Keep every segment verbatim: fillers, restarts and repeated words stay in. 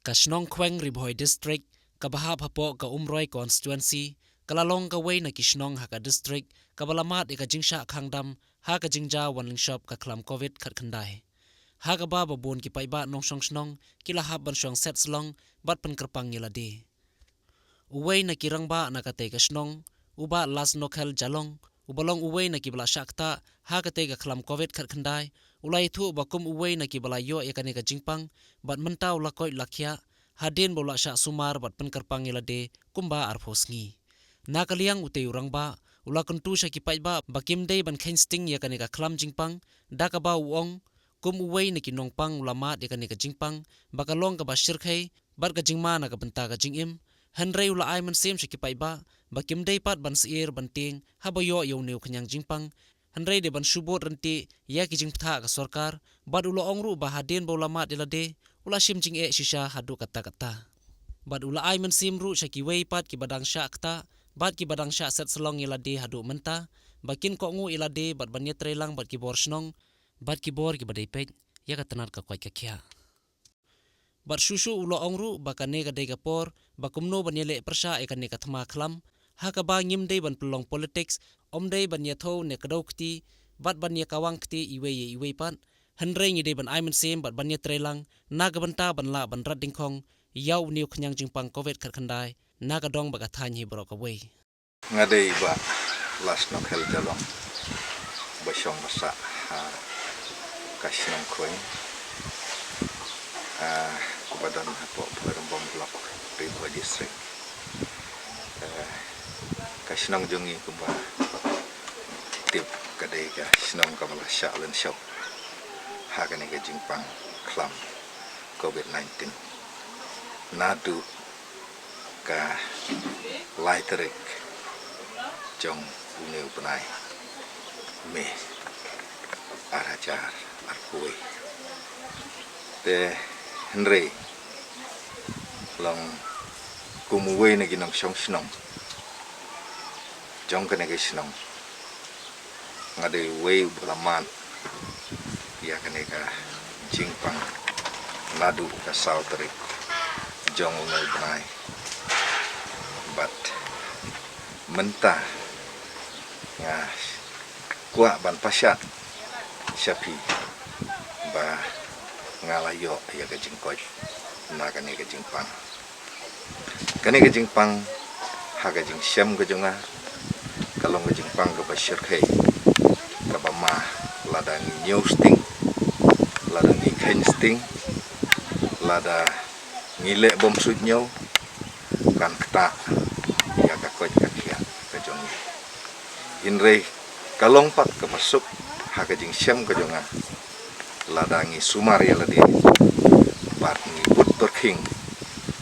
Ka shnong Khweng Ri Bhoi District, kaba hap hapoh ka Umroi Constituency, ka la long kawei na ki shnong ha ka district kaba la mad ïa ka jingshah khang dam ha ka jingjia wanlingshop ka khlam covid khatkhyndai. Ha kaba ba bun ki paidbah nongshong shnong ki la hap ban shong set slong bad pynkyrpang ïa lade. Uwei na ki rangbah na katei ka shnong, u Bah Lasnokhel Jalong, uba long uwei na kiba la shah ktah ha katei ka khlam covid khatkhyndai, u la ïathuh ba kum uwei na kiba la ïoh ïa kane ka jingpang, bad mynta u la koit la khiah, hadien ba u la shah sumar bad pynkyrpang ïa lade kumba arphew sngi. Na ka liang utei u rangbah, u la kyntu sha ki paidbah ba kim dei ban kheiñ sting ïa kane ka khlam jingpang, da kaba u ong, kum uwei na ki nongpang u la mad ïa kane ka jingpang, ba ka long kaba shyrkhei bad ka jingma na ka bynta ka jingim, hynrei u la ai mynsiem sha ki paidbah ba kim dei pat ban syier ban tieng haba ïoh ïa une u khñiang jingpang, hynrei dei ban shu bud ryntih ïa ki jingbthah ka sorkar, bad u la ong ruh ba hadien ba u la mad ïa lade, u la shim jingeh shisha haduh katta katta. Bad u la ai mynsiem ruh sha kiwei pat kiba dang shah ktah bad kiba dang shah set slong ïa lade haduh mynta, ba kin kohnguh ïa lade bad ban ïatreilang bad ki bor shnong bad ki bor kiba dei peit ïa ka tnat ka koit ka khiah. Bad shuh shuh u la ong ruh ba kane ka dei ka por ba kumno ban ïaleh pyrshah ïa kane ka thma khlam, ha kaba ngim dei ban pynlong politics, ym dei ban ïathuh ne kdew kti bad ban ïakawang kti iwei ïa iwei pat, hynrei ngi dei ban ai mynsiem bad ban ïatreilang na ka bynta ban lah ban rat dyngkhong ïa une u khñiang jingpang covid khatkhyndai na ka dong bad ka thaiñ hi baroh kawei. Nga dei Bah Lasnokhel Jalong, ba shong ba sah ha ka shnong Khweng, ah, kaba don hapoh Bhoirymbong Block, Ri Bhoi District. Eh, ka shnong jong ngi kumba tip ka dei ka shnong kaba la shah lyngshop ha kane ka jingpang khlam covid nineteen. Naduh ka lai tarik jong une u bnai May ar hajar arphew wei. Te hynrei long kum uwei na ki nongshong shnong jong kane ka shnong, nga dei uwei uba la mad ïa kane ka jingpang naduh ka saw tarik jong une u bnai. Bad mynta nga kwah ban pyrshah sha phi ba nga la ïoh ïa ka jingkoit na kane ka jingpang. Kane ka jingpang, ha ka jingshem ka jong nga, ka long ka jingpang kaba shyrkhei, kaba ma, lada ngi ñiew sting, lada ngi kheiñ sting, lada ngi leh bym suidñiew, kan ktah ïa ka koit ka khiah ka jong ngi. Hynrei ka long pat kaba suk ha ka jingshem ka jong nga, lada ngi sumar ïa lade bad ngi bud pyrkhing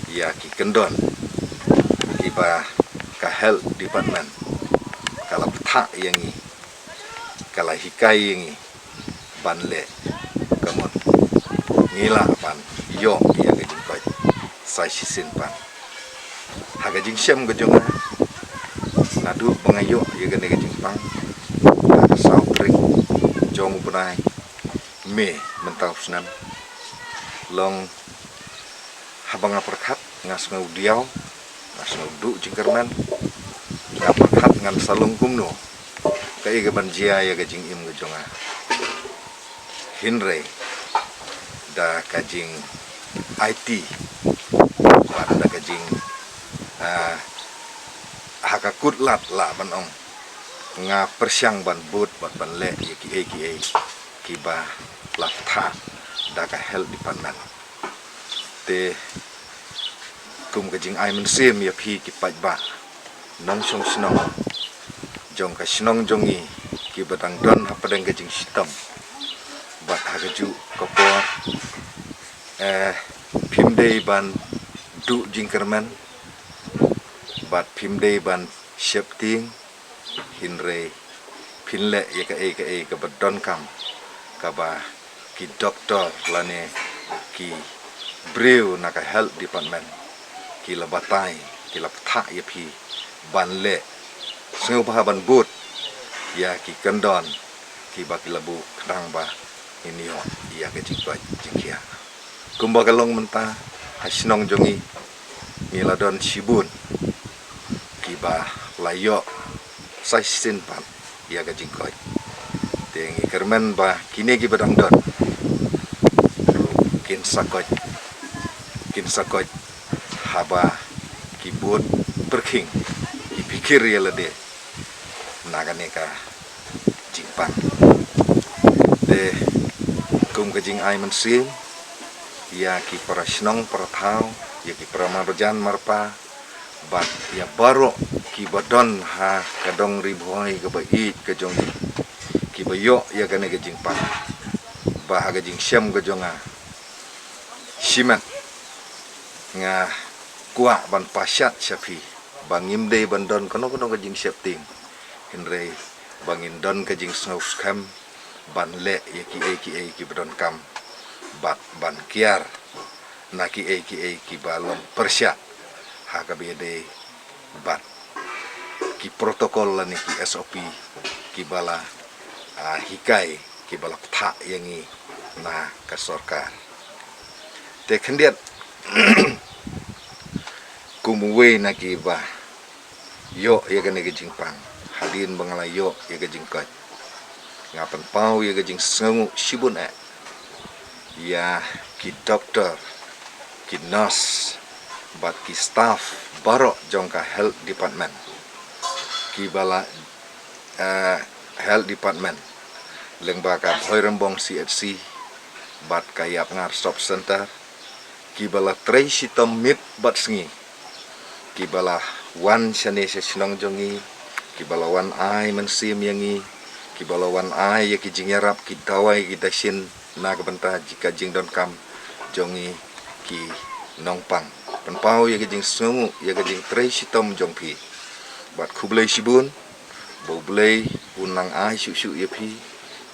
ïa ki kyndon kiba ka health department ka la bthah ïa ngi, ka la hikai ïa ngi ban leh, ka mut ngi lah ban ïoh ïa ka jingkoit sa shisien pat. Ha ka jingshem ka jong nga, naduh ba nga ïoh ïa kane ka jingpang ha ka saw tarik jong u bnai May mynta u snem, long haba nga pyrkhat nga sngew diaw, nga sngew duh jingkyrmen, nga pyrkhat ngan sa long kumno, kaei kaban jia ïa ka jingim ka jong nga. Hynrei da ka jingaiti bad da ka jing, ah, ha ka kut lad lah ban ong, nga pyrshang ban bud bad ban leh ïa kiei kiei kiba la bthah da ka health department. Te kum ka jingai mynsiem ïa phi ki paidbah nongshong shnong jong ka shnong jong ngi kiba dang don hapdeng ka jingshitom bad ha kajuh ka por, eh, phim dei ban duh jingkyrmen bad phim dei ban sheptieng, hynrei phin leh ïa kaei kaei kaba donkam kaba ki doktor lane ki briew na ka health department ki la batai, ki la bthah ïa phi ban leh sngewbha ban bud ïa ki kyndon kiba ki la buh khnang ba ngin ïoh ïa ka jingkoit jingkhiah. Kumba ka long mynta, Ha shnong jong ngi, ngi la don shibun kiba la ïoh sa shisien pat ïa ka jingkoit. Te ngi kyrmen ba kine kiba dang don ruh kin sa koit, kin sa koit haba ki bud pyrkhing ki phikir ïa lade na kane ka jingpang. Te kum ka jingai mynsiem ïa ki para shnong para thaw, ïa ki para marjan marpa, bad ïa baroh kiba don ha ka dong Ri Bhoi kaba ïeit ka jong ngi, kiba ïoh ïa kane ka jingpang, ba ha ka jingshem ka jong nga shimet nga kwah ban pashat sha phi ba ngim dei ban don kano kano ka jingsheptieng, hynrei ba ngin don ka jingsngewskhem ban leh ïa kiei kiei kiba donkam, bad ban kiar na kiei kiei kiba long pyrshah ha kaba ïadei bad ki protocol lane ki S O P kiba la, ah, hikai, kiba la pynthah ïa ngi na ka sorkar. Te khyndiat, kum uwei na kiba ïoh ïa kane ka jingpang, hadien ba nga la ïoh ïa ka jingkoit, nga pynpaw ïa ka jingsngewnguh shibun eh ïa ki doktor, ki nurse, bad ki staff baroh jong ka health department, kiba la, eh, health department, lyngba ka Bhoirymbong C H C bad ka Yapngar Sub Center, kiba la trei shitom miet bad sngi, kiba la wan shane sha shnong jong ngi, kiba la wan ai mynsiem ïa ngi, kiba la wan ai ïa ki jingïarap, ki dawai, ki dashin na ka bynta ka jingdonkam jong ngi ki nongpang. Pynpaw ïa ka jingsngewnguh ïa ka jingtrei shitom jong phi, bad khublei shibun. Ba U Blei un nang ai shuh shuh ïa phi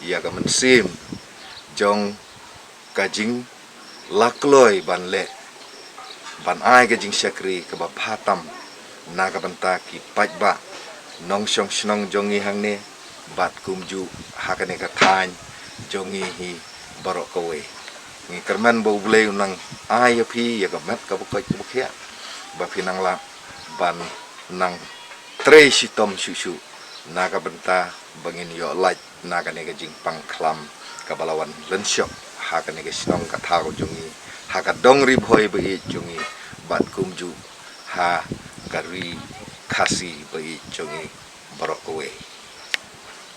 ïa ka mynsiem jong ka jingla kloi ban leh, ban ai ka jingshakri kaba bha tam na ka bynta ki paidbah nongshong shnong jong ngi hangne, bad kumjuh ha kane ka thaiñ jong ngi hi baroh kawei. Ngi kyrmen ba U Blei un nang ai ïa phi ïa ka met kaba koit kaba khiah, ba phi nang lah ban nang trei shitom shuh shuh na ka bynta ba ngin ïoh lait na kane ka jingpang khlam kaba la wan lynshop ha kane ka shnong ka thaw jong ngi, ha ka dong Ri Bhoi ba ïeit jong ngi, bad kumjuh ha ka ri Khasi ba ïeit jong ngi baroh kawei.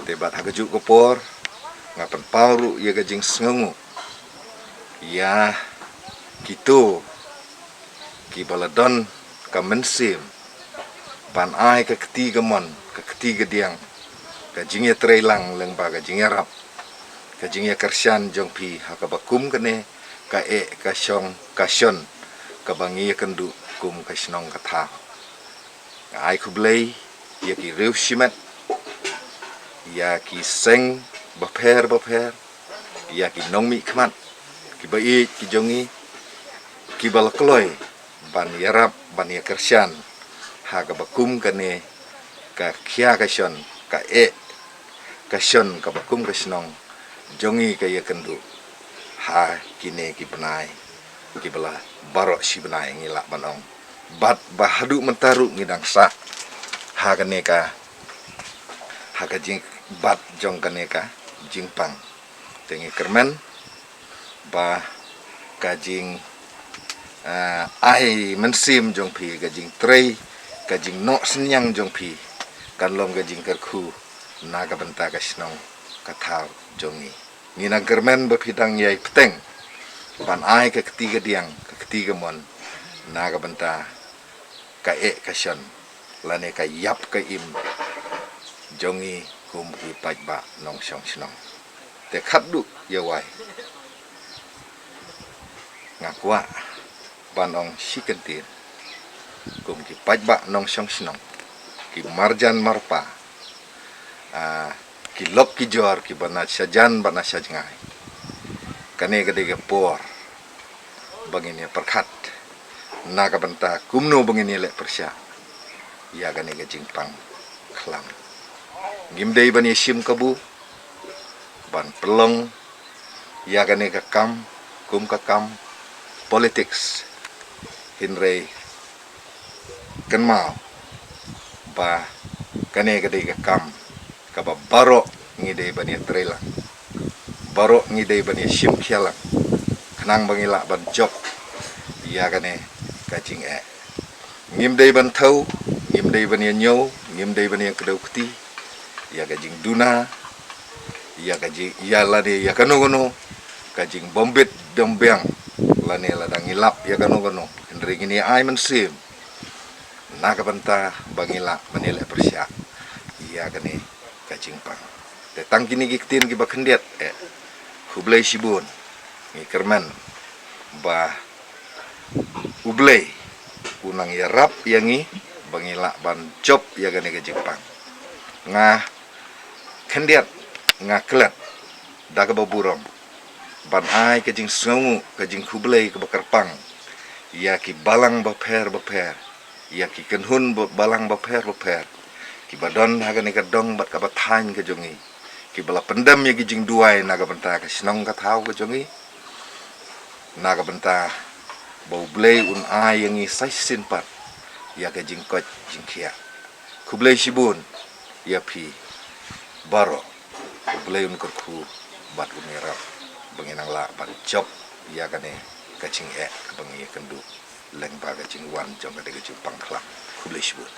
Te bad ha kajuh ka por nga pynpaw ruh ïa ka jingsngewnguh ïa kito kiba la don ka mynsiem ban ai ka kti ka mon, ka kti ka diang, ka jingïatreilang lyngba ka jingïarap, ka jingïakyrshan jong phi ha kaba kum kane ka eh ka shong ka shon kaba ngi ïakynduh kum ka shnong ka thaw. Nga ai khublei ïa ki riew shimet, ïa ki seng bapher bapher, ïa ki nongmihkhmat kiba ïeit ki jong ngi, kiba la kloi ban ïarap, ban ïakyrshan ha kaba kum kane ka khia ka shon, ka eh ka shon kaba kum ka shnong jong ngi ka ïakynduh ha kine ki bnai, kiba la baroh shi bnai ngi lah ban ong. Bad ba haduh mynta ruh ngi dang sah ha kane ka, ha ka jingbat jong kane ka jingpang. Te ngi kyrmen ba ka jing, ah, ai mynsiem jong phi, ka jingtrei, ka jingnoh synñiang jong phi kan long ka jingkyrkhu na ka bynta ka shnong ka thaw jong ngi. Ngi nang kyrmen ba phi dang ïai bteng ban ai ka kti ka diang, ka kti ka mon na ka bynta ka eh ka shon lane ka ïap ka im jong ngi kum ki paidbah nongshong shnong. Te khatduh ïa wai, nga kwah ban ong shi kyntien kum ki paidbah nongshong shnong, ki marjan marpa, ah, ki lok ki jor kiba na shajan bad na shajngai. Kane ka dei ka por ba ngin ïa pyrkhat na ka bynta kumno ba ngin ïa leh pyrshah ïa kane ka jingpang khlam. Ngim dei ban ïa shim kabu ban pynlong ïa kane ka kam kum ka kam politics. Hynrei kynmaw ba kane ka dei ka kam kaba baroh ngi dei ban ïatreilang, baroh ngi dei ban ïashim khia lang, khnang ba ngi lah ban jop ïa kane ka jingeh. Ngim dei ban thew, ngim dei ban ïa ñiew, ngim dei ban ïa kdew kti ïa ka jingduna, ïa ka jing ïa lade ïa kano kano ka jingbombit bombiang, lane lada ngi lap ïa kano kano, hynrei ngin ïa ai mynsiem na ka bynta ba ngi lah ban ïaleh pyrshah ïa kane ka jingpang. Te tang kine ki ktien kiba khyndiat, eh, khublei shibun. Ngi kyrmen ba U Blei u nang ïarap ïa ngi ba ngi lah ban jop ïa kane ka jingpang. Nga khyndiat, nga klet da kaba burom ban ai ka jingsngewnguh, ka jingkhublei kaba kyrpang ïa ki balang bapher bapher, ïa ki kynhun ba-, balang bapher bapher kiba don ha kane ka dong bad kaba thaiñ ka jong ngi, kiba la pyndem ïa ki jingduwai na ka bynta ka shnong ka thaw ka jong ngi, na ka bynta ba U Blei un ai ïa ngi sa shisien pat ïa ka jingkoit jingkhiah. Khublei shibun ïa phi baroh. U Blei un kyrkhu bad un ïarap ba ngin nang lah ban jop ïa kane ka jingeh kaba ngi ïakynduh lyngba ka jingwan jong kane ka jingpang khlam. Khublei shibun.